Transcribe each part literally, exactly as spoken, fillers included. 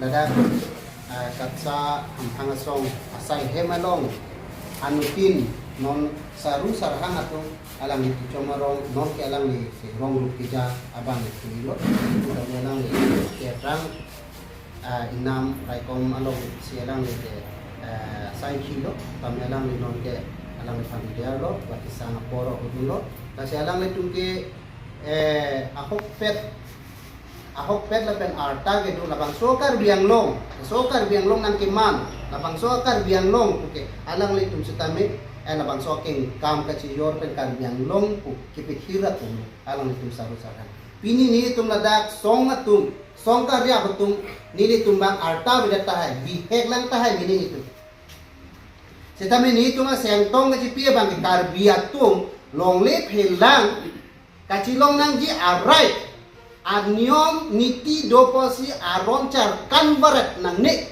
Ladak, ah, KATSSA Hamphang Asong asai hem along anuttin non Saru Sarhang atum alangli kechom arong non ke alangli si rong rup keja abang itu ilo. Kami alangli ke rang, ah, inam raikom along si alangli ke, ah, sai kilo. Kami alangli non ke alangli familiar lo, baki sang apor ahut lo. Lasi alanglitum ke, eh, ahokpet ahokpet lapen arta kedo labangso Karbi Anglong, so Karbi Anglong nangkeman, labangso Karbi Anglong puke alanglitum setame, eh, labangso akengkam kachijor pen Karbi Anglong pu kepethir atum alanglitum Saru Sarhang. Pini nelitum ladak song atum, song karya atum, nelitum bang arta avedet tahai, bihek lang tahai pini nelitum. Setame nelitum asengtong kachipi abang ke Karbi atum longle phelang kachelong nangji a-right, aniyom niti do pusi aron charkan varet nangne.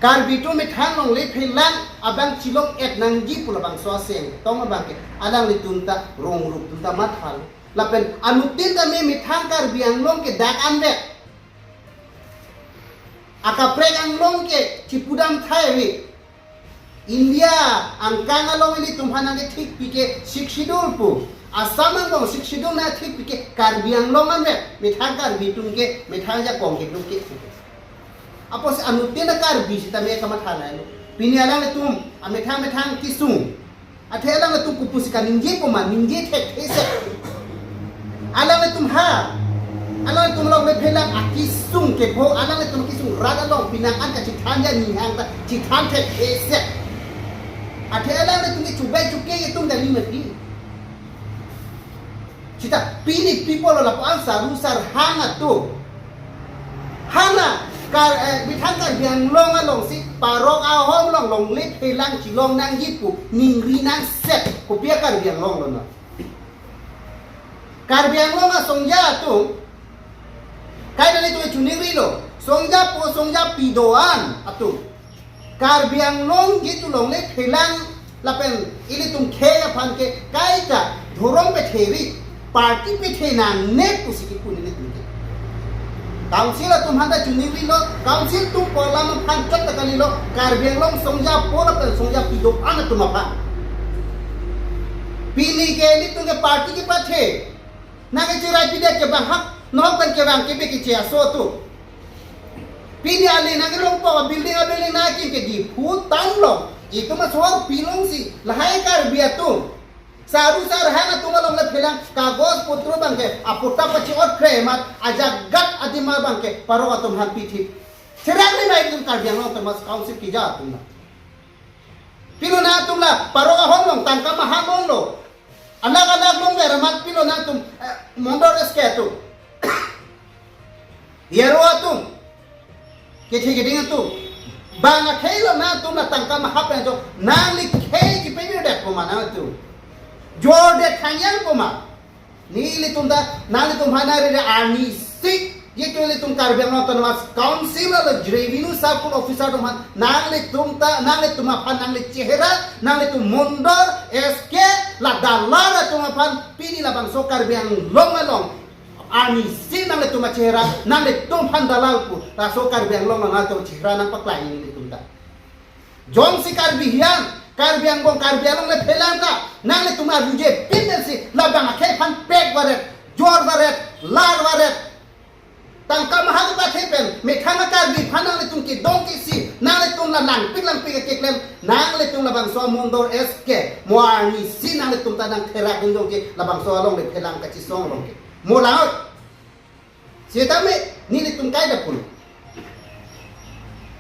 Karbi atum methang longle phelang abang chelong-et nangji pu labangso asengtong abang ke alanglitum ta rong rup atum ta mathalo. Lapen anuttin tame methang Karbi Anglong ke dak anvet. Akaprek Anglong ke chipudam thai ave. India angkang along ilitum aphan nangkethikpi ke Sixth Schedule pu. Assam angbong Sixth Schedule nangthikpi ke Karbi Anglong anvet. Methang Karbi atum ke, methang jakong kedo ke. Apotsi anuttin a-Karbi sitame kamatha lahelo. Pini alanglitum amethang methang kesung. Athe alanglitum kopusi kaningje poma, ningje thekthesek. Alanglitum ha, alanglitum longle phelang akesung kepho, alanglitum kesung rat along penang an kachethan ja nihang ta chethan thekthesek. Athe alanglitum ke chubai chuke atum kali mati. Seta pini pi pulo lapu-an Saru Sarhang atum. Hala, Kar-, eh, methang Karbi Anglong alongsi parok ahom along longle phelang chelong nangji pu ningri nangset, kopi a-Karbi Anglong lo na. Karbi Anglong asongja atum, kaita nelitum chiningrilo, songjapo songjapi do-an atum. Karbi Anglong jitu longle phelang lapen ilitum khei aphan ke kaita dhorom pethe ri, party pethe nangne pusi kipu nelitum ke. Council atum aphanta chiningrilo, council atum pu alam aphan chot ta kalilo, Karbi Anglong songjapo lapen songjapi do-an atum aphan. Pini ke ilitum ke party kepathe nangkechiraipidet ke bang hak, nahok pen kevang kebe keche aso atum. Pini ale nangkelongpo building a-building nangkim ke Diphu town along. Itum asohor pilongsi lahai Karbi atum, Saru Sarhang atum alongle phelang kagos potro abang ke aputa pachi-ot kre amat ajagat adima abang ke parok atum aphan pithip. Cherang ni mai itum Karbi Anglong Autonomous Council keja atum na. Pilo nangtum la parok ahom along tangka maha longlo. Anak-anak longver amat pilo nangtum, eh, Mondor S K atum, Yaro atum, kethe keding atum. Bang akhei lo nangtum la tangka maha pen jo, nangli khei chipevirdet poma nangtum. Jordet thangyang poma. Nelitum ta, nanglitum aphan nangri arnisi, jitu ilitum Karbi Anglong Autonomous Council la revenue circle officer atum aphan, nanglitum ta, nanglitum aphan nangli chehra, nanglitum Mondor S K la dalal atum aphan pini labangso Karbi Anglong along arnisi nanglitum achehra, nanglitum aphan dalal pu, laso Karbi Anglong along nangtum chehra nangpaklangji nelitum ta. Jongsi Karbi hian, Karbi angbong, Karbi alongle phelang ta, nanglitum arjuje pinsi labang akhei aphan pek varet, jor varet, lar varet. Tangka maha kepathe pen, methang a-Karbi aphan nanglitum kedong kesi, nanglitum la langpik langpik keklem, nanglitum labangso Mondor S K, mo arnisi nanglitum ta nangtherak dun dong ke, labangso alongle phelang kachisong along ke. Mo lang-ot. Setame nelitum kaita pulo.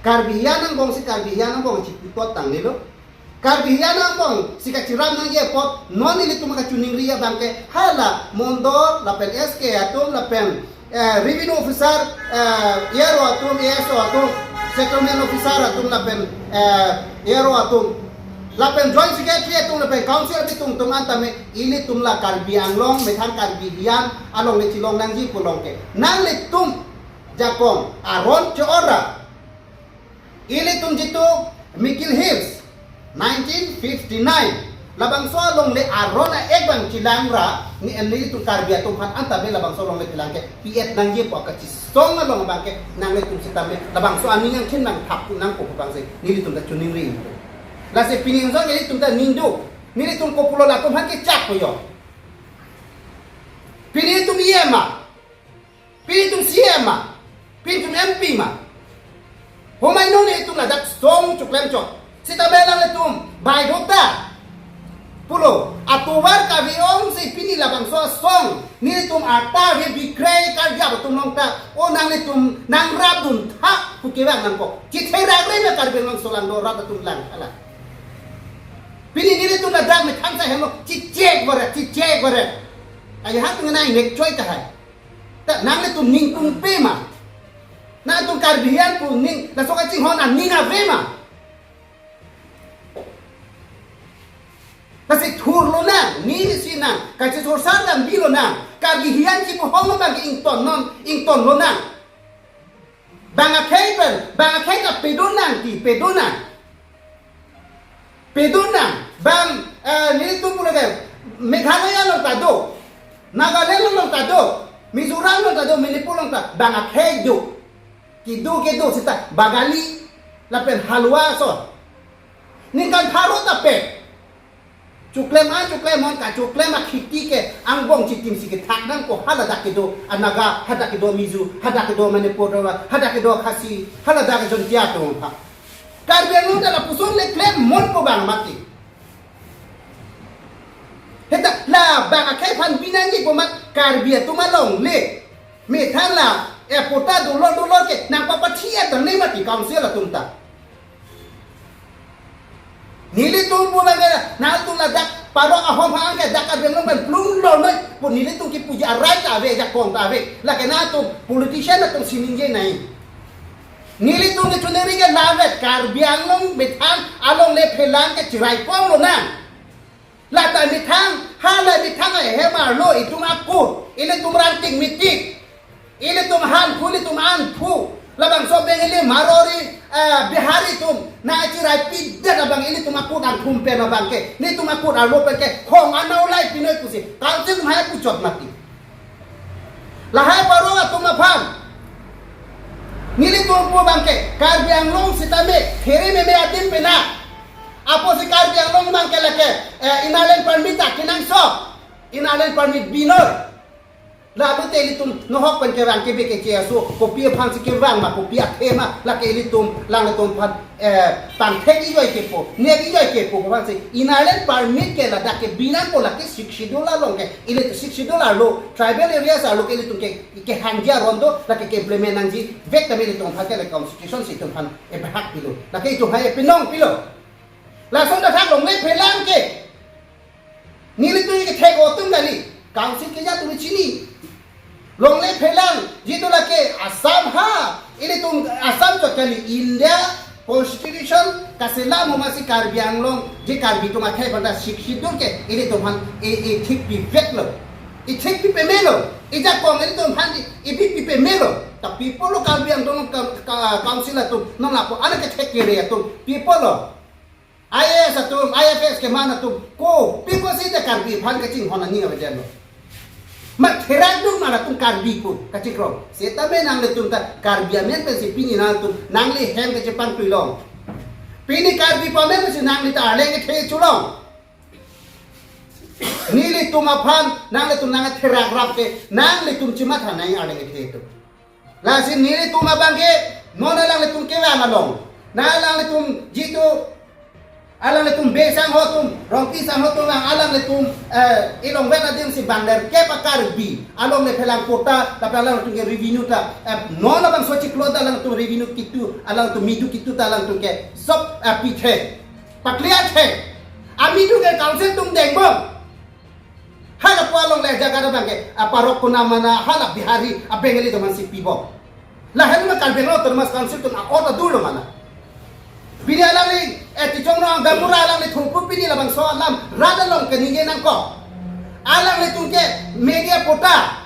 Karbi hian angbongsi Karbi hian angbong chiputot tanglelo. Karbi hian angbongsi kachirap nangji apot non nelitum kachiningri abang ke hala Mondor lapen S K atum lapen, eh, revenue officer, eh, A R O atum, A S O atum, settlement officer atum lapen, eh, A R O atum. Lapen Joint Secretary atum lapen Council atum atum an tame ilitum la Karbi Anglong methang Karbi hian alongle chelong nangji pu along ke. Nanglitum jakong aron cho-ora. Ilitum jitu Mikir Hills nineteen fifty-nine Labangso alongle aron a-ek abang chelang ra, ne nelitum Karbi atum aphan anta be labangso alongle chelang ke pi-et nangji pu kachisong along abang ke nanglitum sitame labangso aning angthin nangthap nangpo pu abang si nelitum ta choningri. Lasi pini angjong nelitum ta ning do, nelitum kopulo latum aphan kechak po yo. Pini itum E M ma? Pini itum C E M ma? Pini itum M P ma? Homai non itum ladak song choklem chot. Sitame nanglitum bai do ta pulo, atovar kave-ong si pini labangso asong nelitum arta he bikre karjap atum along ta, o nanglitum nangrapdun thak pu kevang nangkok. Chitherak re na Karbi Anglong aso lang do rat atum lang ala. Pini nelitum ladak methang sa heno chichek varet, chichek varet. Ayo ha tung nai nek choi tahai. Ta nanglitum ning pungpe ma? Nangtum Karbi hian pu ning, laso kachinghon aning ave ma? Lasi thurlo nang, neli si nang, kachisorsar dam bilo nang, Karbi hian chipu hong abang ke ington non, ingtonlo nang. Bang akhei pen, bang akhei ta pedo nang ti, pedo nang. Pedo nang, bang, eh, nelitum pulo ke, Meghalaya along ta do, Nagaland along ta do, Mizoram along ta do, Manipur along ta, bang akhei do. Kedo kedo seta Bagali, lapen Halwa ason. Ningkan pharo ta pet. Choklem an, choklem hon, kachoklem akhiti ke angbong chitim si kethak nangkok, haladak kedo a-Naga, hadak kedo Mizo, hadak kedo Manipur, hadak kedo Khasi, haladak Jaintia atum aphan. Karbi Anglong ta lapuson le klemmonpo bang mati. Heta la bang akhei aphan bi nangji pu mat Karbi atum alongle. Methang la, eh, patta dolo dolo ke nangpapathi-et dam ne mati council atum ta. Nelitum pu abang ke, nangtum ladak parok ahom hang ke dak Karbi Anglong pen plumlo noi pu nelitum kipuji arai ta ave, ajakong ta ave. Lake nangtum politician atum si ningje nai. Nelitum kechoningri ke lavet, Karbi Anglong methang alongle phelang ke chiraikomlo nang. Lata methang, hala methang ahem arlo itum akut, ilitum rangting mitik, ilitum hanphu, ilitum anphu, labangso Bengali, Marwari, eh, Bihari atum nangchirai pidet abang ilitum akut angthum pen abang ke, nelitum akut arlo pen ke, hong anau lai pinoi pusi, council atum hai puchot mati. Lahai parok atum aphan nelitum pu abang ke, Karbi Anglong sitame khere meme adim pena. Apotsi Karbi Anglong abang ke lake, eh, Inner Line Permit ta kenangsot. Inner Line Permit binoi. Lalu te ilitum nohok pen kevang ke beke che aso, kopi aphan si kevang ma, kopi athe ma, lake ilitum, lang ilitum aphan, eh, tangthek ijoi kepo, nek ijoi kepo, aphan si Inner Line Permit ke ladak ke binangpo, lake Sixth Schedule along ke, ilitum Sixth Schedule arlo, tribal areas arlo ke ilitum ke, kehangji aron do, lake ke-implement nangji, vek tame ilitum aphan ke le constitution si itum aphan, eh, berhak pilo, lake itum hai pinong pilo. Lason dak thak longle phelang ke. Nelitum kethek atum kali, council keja atum chini. Longle phelang, jitu lake Assam ha, ilitum Assam chot kali, India Constitution kaselam amatsi Karbi Anglong, je Karbi atum akhei aphan ta Sixth Schedule ke, ilitum aphan, e, e thik piveklo. E thik pipemelo, ejakong ilitum aphan, e bi pipemelo. Ta pi pulo Karbi Anglong ka, ka, council atum, non lapu, anak kethek kere atum, pi pulo. I A S atum, I F S keman atum, kopi pusi ta Karbi aphan kachinghon aning avedet lo. Mat therak dun ma latum Karbi pu kachikrong. Setame nanglitum ta Karbi amen pensi pini nangtum, nangli hem kachepangtui long. Pini Karbi pu amen pensi nangli ta arleng kethe chulong. Nelitum aphan, nanglitum nangtherak rap ke, nanglitum chimatha nai arleng kethe atum. Lasi nelitum abang ke, non alanglitum kevang along. Na alanglitum jitu, alanglitum Bey sangho atum, Rongpi sangho atum, alanglitum, eh, ilong vet adim si bangler ke pa Karbi, alongle phelang patta, tapi alanglitum ke revenue ta, eh, non abangso chiklo ta alanglitum revenue kitu, alanglitum midu kitu ta alanglitum ke, sop, eh, pithe, pakliathe, amidu ke council atum dengbom. Hala pu alongle jaga abang ke, aparok kunam mana, hala Bihari, a Bengali atum aphan si pibom. Lahenlo Karbi Anglong Autonomous Council atum a-ot adur lo mana. Pini alangli, eh, Tichong Ronghang Gaonbura alangli thurpu pini labangso alam, rat along keningje nangkok. Alanglitum ke media patta.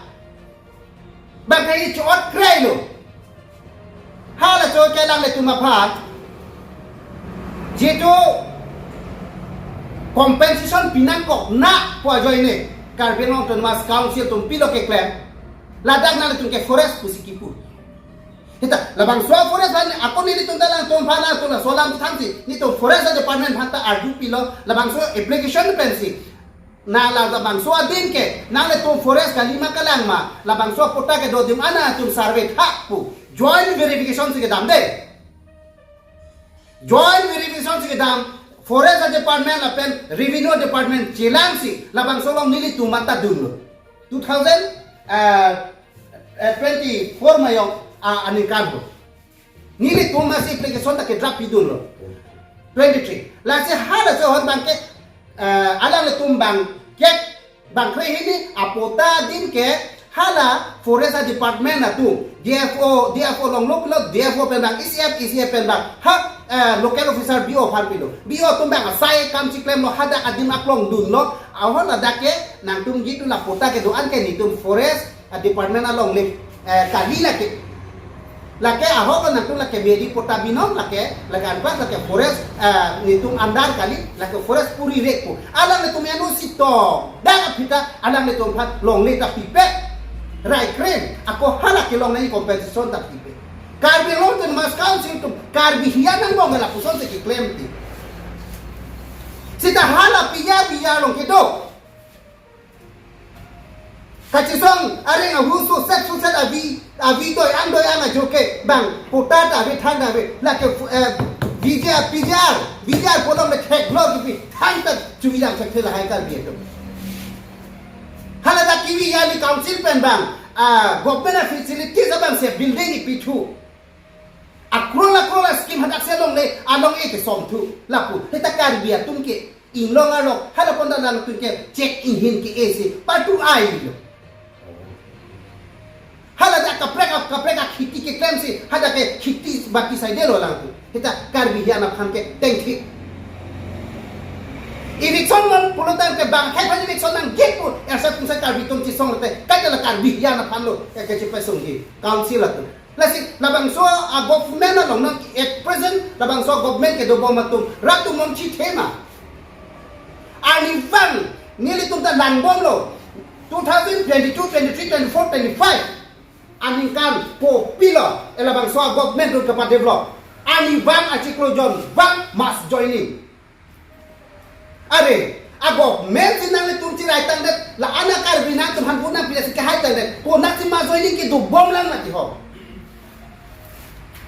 Bang kali chot krai lo. Hala chot ke alanglitum aphan. Jitu Compensation pinangkok na pu ajoine Karbi Anglong Autonomous Council atum pilo keklem. Ladak nanglitum ke forest pusi kipu. Seta labangso forest aphan ako nelitum ta alangtum aphan alangtum laso alam thansi nelitum forest department aphan ta arju pilo, labangso application pensi. Na la labangso adim ke nanglitum forest kali ma kalang ma, labangso patta kedo adim an nangtum survey tha pu joint verification si kedam de. Joint verification si kedam, forest department lapen revenue department chelangsi labangso along nelitum matha dunlo. Two thousand, eh, eh, twenty-four mayong, ah, aningkan ho. Nelitum masi application ta ke draft pidunlo. Twenty-three. Lasi hala so hon bangke, eh, alanglitum bangke bangkre hini apatta adim ke hala forest department atum D F O, D F O along lo pilo, D F O pen bang E C F, E C F pen bang ha, eh, local officer B O aphan pilo. B O atum bang asai kam chiklemlo, hadak adim aklong dunlo. Ahon ladak ke nangtum gitu la patta kedo an ke nelitum forest department along le, eh, kali lake. Lake ahok ko nangtum lake medi patta binong lake, lake anplang lake forest, eh, nelitum under kali, lake forest puri rek pu. Alanglitum anu sito, dak aphi ta alanglitum aphan longle ta pipe. Rai krim, ako hala kelong nangji compensation ta pipe. Karbi Anglong Autonomous Council atum Karbi hian angbong lapuson si keklem ti. Seta hala piya piya along kedo. Kachisong areng ahu suset suset avi, avi doi an doi an ajoke bang patta ta ave, than ta ave, lake, eh, V G R, P G R, V G R pu along le thek lo kipi, than ta chuvi jam thek thela hai Karbi atum. Hala ta kivi ya ni council pen bang, ah, government facilities abang si building ipithu. Akrol akrol scheme hadak si along le, along e kesom thu. Lapu, seta Karbi atum ke inglong arlo, hala pon ta nangtum ke chek inghin ke-e si patu ai lo. Hala ta kaprek kaprek akhiti keklemsi, hadak ke khiti bati saidelo alangtum. Seta Karbi hian aphan ke tengthi. Eviction non pulotang ke bang hai bang eviction nangji pu, ersa tumsa Karbi atum chisong lote, kaita la Karbi hian aphan lo, ke kachipasungji council atum. Lasi labangso a government along non at present labangso government kedobom atum rat atum non chithema. Arnivang nelitum ta langbomlo two thousand twenty-two, twenty-three, twenty-four, twenty-five aningkan kopilo e labangso a government atum kepadevelop. Arnivang achiklo jon vang mass joining. Are, a government si nanglitum chirai tangdet, la-an a Karbi nangtum aphan vote nangpi si kehai tangdet, konatsi mass joining kedobom lang mati ho.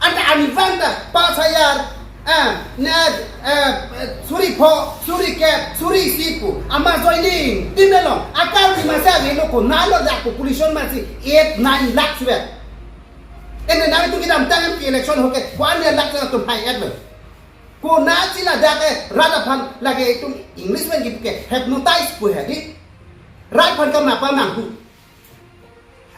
Anta arnivang ta, pas hajar, eh, ne, eh, suri pho, suri kep, suri isi pu, a mass joining, tim along, a Karbi masi avelo, konatlo dak population masi eight, nine lakhs vet. Ene nangtum kedamtang M P election hoke, one lakh nangtum hai et lo. Konatsi ladak ke rat aphan lake itum English pen kipu ke hypnotize pu he di. Rat aphan kam napa manghu.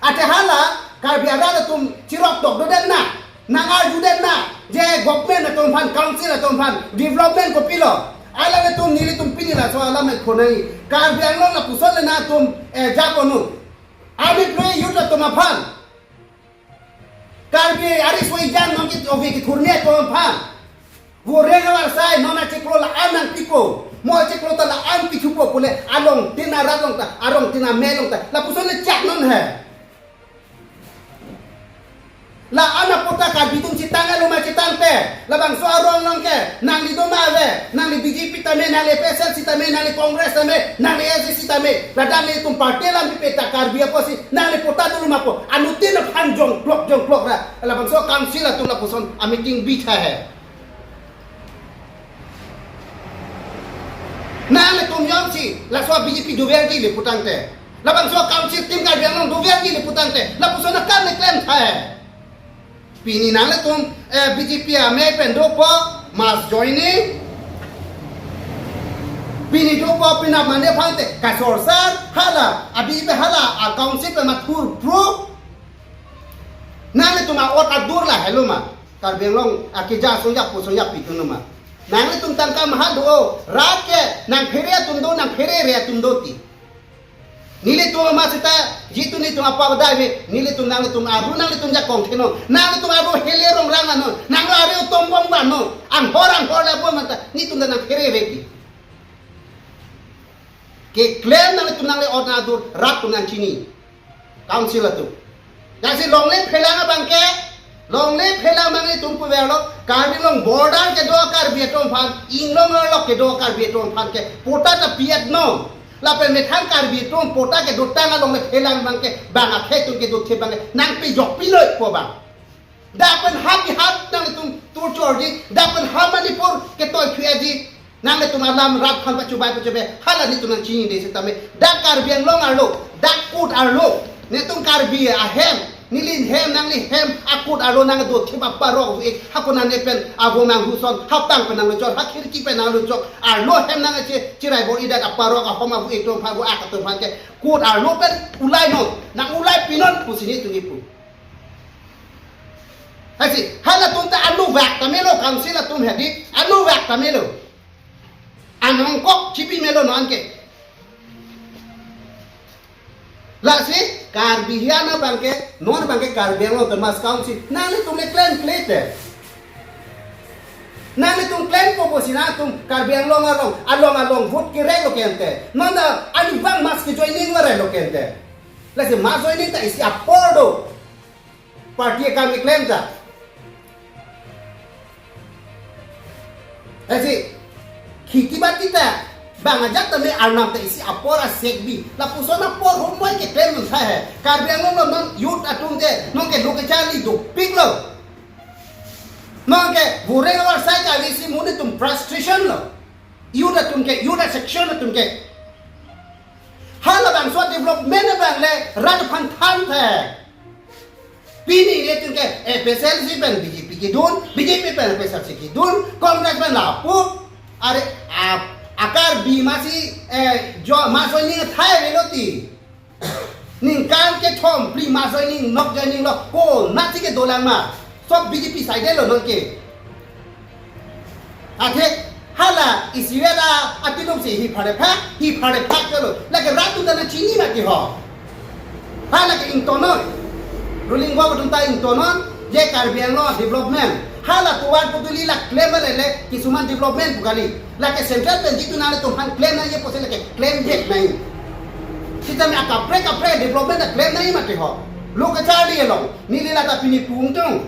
Ate hala Karbi arat atum chirok tok dodet na, nang arjudet na, je government atum aphan, council atum aphan development kopilo. Alanglitum nelitum pini laso alam et phonai. Karbi Anglong lapuson le nangtum, eh, japonun. Ami play youth atum aphan. Karbi ari soi jang nong kit ovi kithurmi atum aphan. Voreng avarsai non achiklo la-an nangpipo. Mo achiklo ta la-an pithupo pule along tin arat along ta, arong tin ame along ta. Lapuson le chak non he. La-an apatta Karbi atum chitang alo ma chitangte. Labangso arong along ke nangli do ma ave, nangli B J P tame, nangli A P H L C tame, nangli Congress tame, nangli A I C C tame. Ladak nelitum party alam pipe ta Karbi apotsi nangli patta dolo ma pu. Anuttin aphan jongklok jongklok ra. Labangso council atum lapuson a meeting bitha he. Nanglitum jongsi laso B J P doverji le putangte, labangso council tim Karbi Anglong doverji le putangte, lapuson akam le klemtha he. Pini nanglitum, eh, B J P amei pen dopo mass joining. Pini dopo penap mane aphan te kasorsar hala, abi pe hala a council pen mathur pro. Nanglitum a-ot adur la helo ma. Karbi Anglong akeja songja po songja pitun ma. Nanglitum tangka maha do, rat ke nangphere atum do, nangpherere atum do ti. Nelitum ama seta jitu nelitum apa badai me, nelitum nanglitum aru nanglitum jakong theno, nanglitum aru hele rong rang ano, nanglo aru tombom bano, anghor anghor la bom anta, nelitum ta nangpherere ti. Keklem nanglitum nangle-ot adur rat atum nangchini. Council atum. Lasi longle phelang abangke, longle phelang nanglitum puverlo, Karbi Anglong border kedo Karbi atum aphan, inglong arlo kedo Karbi atum aphan ke patta ta pi-et non. Lapen methang Karbi atum patta kedotang alongle phelang abangke, bang akhei atum kedothe abangke nangpejok piloi pu abang. Dak pen ha bihat nanglitum torture ji, dak pen ha Manipur ketoi khua ji, nanglitum alam rat aphan pachobai pachobai, hala nelitum nangchinide setame, dak Karbi Anglong arlo, dak court arlo, netum Karbi ahem, neli hem, nangli hem, a-court arlo nangdothe aparok ave, hako nane pen avo nanghuson, hapang pen nangluchor, ha khirki pen nangluchor, arlo hem nangche, chirai bor-idet aparok ahom ave atum aphan, avo ak atum aphan ke, court arlo pen ulai non, nang ulai pinon pusi nelitum kipu. Lasi, halatum ta anuvak ta melo, council atum hedi, anuvak ta melo. Anong kok chipi melo non ke. Lasi, Karbi hiana abangke, non abangke Karbi Anglong Autonomous Council, nanglitum le klem klete. Nanglitum klempo pusi nangtum Karbi Anglong along, along along vote kerelo kente. Non ta alibang mass ke joining varelo kente. Lasi mass joining ta isi apor do. Party akam keklem ta. Lasi, khiti bati ta, bang ajat tame arnam ta isi apor asek bi. Lapuson apor homoi keklem nang sa he. Karbi Anglong along non youth atum te, non ke lo kacharli dopiklo. Non ke, vureng avarsai kali si monit atum frustration lo. Youth atum ke, youth section atum ke. Halabangso development abang le rat aphan than the. Pini nelitum ke A P H L C pen B J P kedun, B J P pen A P H L C kedun, Congress pen lapu. Are, a, a Karbi masi, eh, jo, mass joining thai avelo ti. Ningkan kethom phli mass joining, nok joining lo, konatsi kedolang ma. Sob B J P side lo non ke. Athe, hala isi vet a, atinum si hi phare pha, hi phare pha ke lo. Lake rat atum ta nangchini mati ho. Hala ke ingtonon. Ruling government atum ta ingtonon, je Karbi Anglong development. Hala tovar putuli la klem le le, kisuman development pu kali. Lake central pen jitu nanglitum aphan klem nangji apotsi lake klemdet nangji. Sitame akaprek kaprek development ta klem nangji mati ho. Lo kacharli along. Neli la ta pini pu ungtung.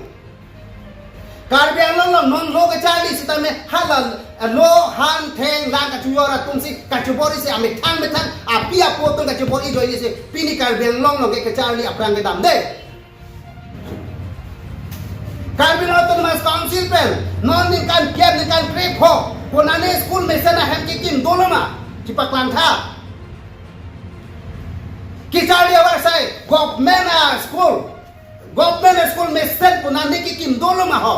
Karbi Anglong along non lo kacharli sitame hala, eh, lo han theng lang kachojor atum si kachobor-i si amethang methang api apo atum kachobor-i ajoine si pini Karbi Anglong along ke kacharli aphrang kedam de. Karbi Anglong Autonomous Council pen non ningkan kep ningkan krepho konane school mesen ahem kekim dolo ma, chipaklang tha. Kacharli avarsai government a school, government school mesen pu nangli kekim dolo ma ho.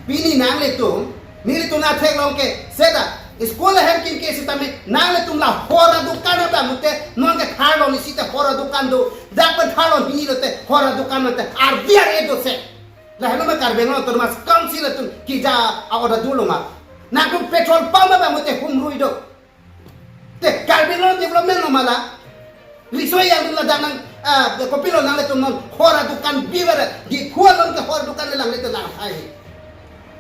Pini nanglitum, nelitum nangtheklong ke, seta, school ahem kim ke sitame, nanglitum la hor adukan abang mute, non ke tharlon isi ta hor adukan do, dak pen tharlon hini lote, hor adukan mute, arvi ar-e do se. Lahelo ma Karbi Anglong Autonomous Council atum keja a-order dolo ma. Nangtum petrol pump abang mute humrui do. Te Karbi Anglong development lo ma la. Riso yang dun ladak nang, ah, kopilo nanglitum non hor adukan biver, di khua lon ke hor adukan le nanglitum nang hai.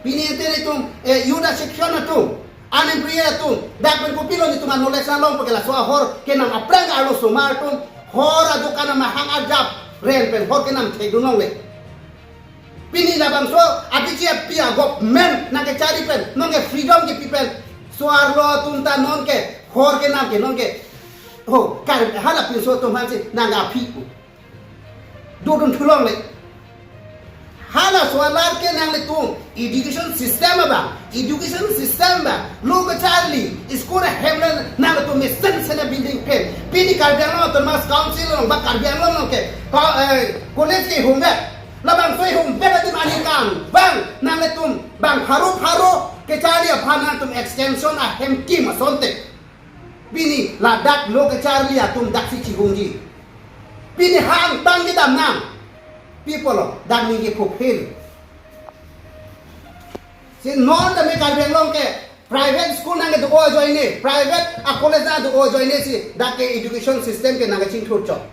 Pini ente nelitum, eh, youth section atum, unemployed atum, dak pen kopilo nelitum anole salong pake laso ahor kenam aphrang arlo osomar atum, hor adukan amahang ajap, rent pen hor kenam thekdun longle. Pini labangso, abiji api a-government nangkechari pen, non ke freedom kepi pen. So-arlo atum ta non ke, hor kenam ke non ke. Ho, kar, hala pinso atum aphansi nang aphi pu. Dodun thu longle. Hala so-alar ke nanglitum, education system abang, education system abang, lo kacharli, school ahem le nangtum mesen sena building pen. Pini Karbi Anglong Autonomous Council along, ba Karbi Anglong along ke, ko-, eh, college kehumvet. Labangso ihumvet adim aningkan abang nanglitum bang pharo pharo kacharli aphan nangtum extension ahem kim asonte. Pini ladak lo kacharli atum daksi chihungji. Pini ha angtan kedam nang. People lo, dak ningje phophe. Si non tame Karbi Anglong ke private school nangkedo ajoine, private a-college nangdo ajoine si dak ke education system ke nangkachingthur chot.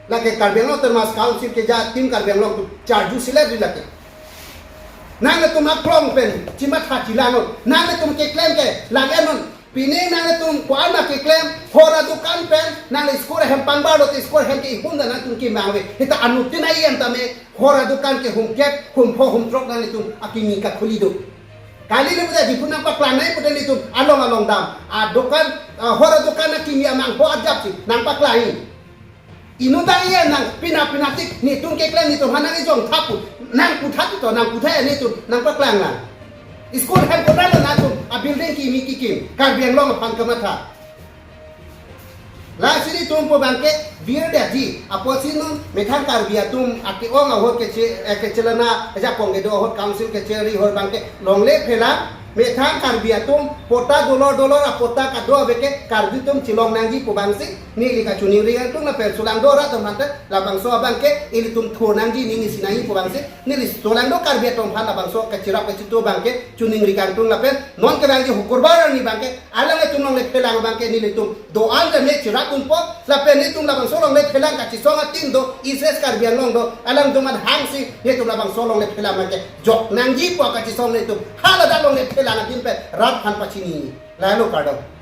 Lake Karbi Anglong Autonomous Council keja Team Karbi Anglong atum charjusi le ri lake. Nanglitum aklong pen chimatha chilang non. Nanglitum keklem ke lang-e non. Pini nanglitum ko-an ma keklem, hor adukan pen nangli school ahem pangbar lote school ahem ke ihum ta nangtum kimang ave. Seta anuttin ayen tame hor adukan ke hum kep, hum pho, hum throk nanglitum akimi kakhuli do. Kali le puta Diphu nangpaklang nai puta nelitum along along dam. Adukan, ah, hor adukan akimi amang pho ajapsi nangpaklang. Inut ayen nang pina pina tik nelitum keklem nelitum hanang ijong thapu. Nangpu thap to, nangpu thap nelitum nangpaklang lang. School ahem konat lo nangtum a building kimi kikim. Karbi Anglong aphan kamatha. Lasi nelitum pu abangke virdetji. Apotsi non methang Karbi atum ake-ong ahut keche, eh, kechelana ajakong kedo ahut council kecheri ahut abangke longle phelang. Methang Karbi atum patta dolor dolor apatta kado ave ke Karbi atum chelong nangji pu abangsi neli kachiningri kangtung lapen solangdo arat atum aphan te labangso abangke ilitum thur nangji, neli si nangji pu abangsi neli solangdo Karbi atum aphan labangso kachirap kachitu abangke chiningri kangtung lapen non kevangji Hukurbar arni abangke alanglitum longle phelang abangke nelitum do-an le me chirap unpo lapen nelitum labangso longle phelang kachisong atin do, East West Karbi Anglong do, alangtum an hangsi nelitum labangso longle phelang abangke jok nangji pu kachisong nelitum haladak longle phelang atin pen rat aphan pachini. Lalo kardom.